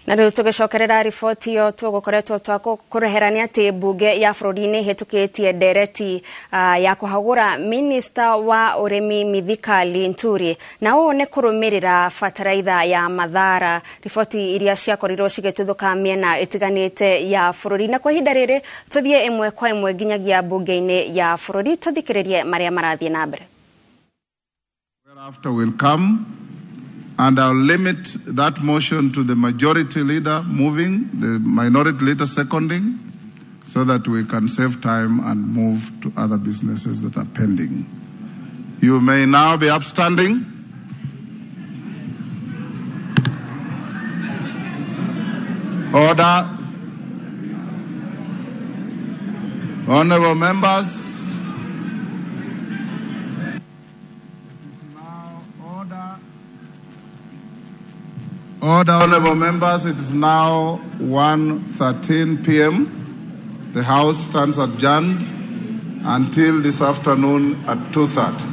Na rĩu tũgĩcokerera riboti ĩyo tũgũkoretwo twakũrehera nĩ atĩ mbunge ya bũrũri nĩ ĩhĩtũkĩtie ndereti ya kũhagũra minista wa ũrĩmi Mithika Linturi, na ũũ nĩ kũrũmĩrĩra bataraitha ya Mathara, riboti iria ciakorirwo cigĩtuthũka mĩena ĩtiganĩte ya bũrũri. Na kwa ihinda rĩrĩ tũthiĩ ĩmwe kwa ĩmwe nginyagia mbunge-inĩ ya bũrũri tũthikĩrĩrie marĩa marathiĩ na mbere. Thereafter will come, and I'll limit that motion to the majority leader moving, the minority leader seconding, so that we can save time and move to other businesses that are pending. You may now be upstanding. Order. Honorable members. Order, honorable members, it is now 1:13 p.m. The House stands adjourned until this afternoon at 2:30.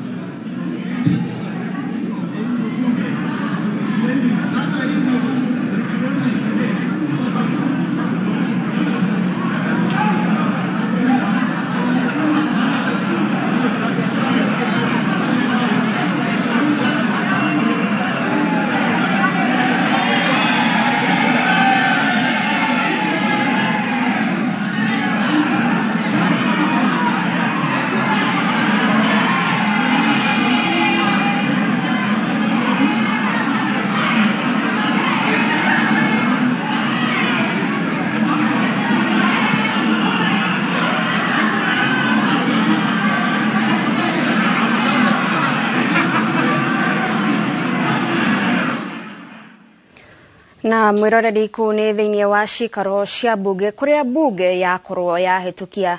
Na mwiroreri kuu ni thiini wa cikaro cia bunge kuria bunge yakorwo yahitukia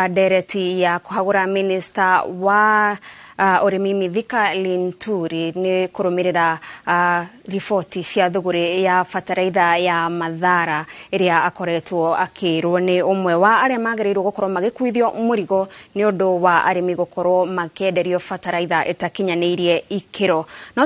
ndereti ya kuhagura minista wa urimi Mithika Linturi ni kurumirira riboti cia thuguri ya bataraitha ya Mathara iria akoretwo akirwo ni umwe wa aria magiriirwo gukorwo magikuithio murigo ni undu wa arimi gukorwo makienderio bataraitha itakinyaniirie ikiro.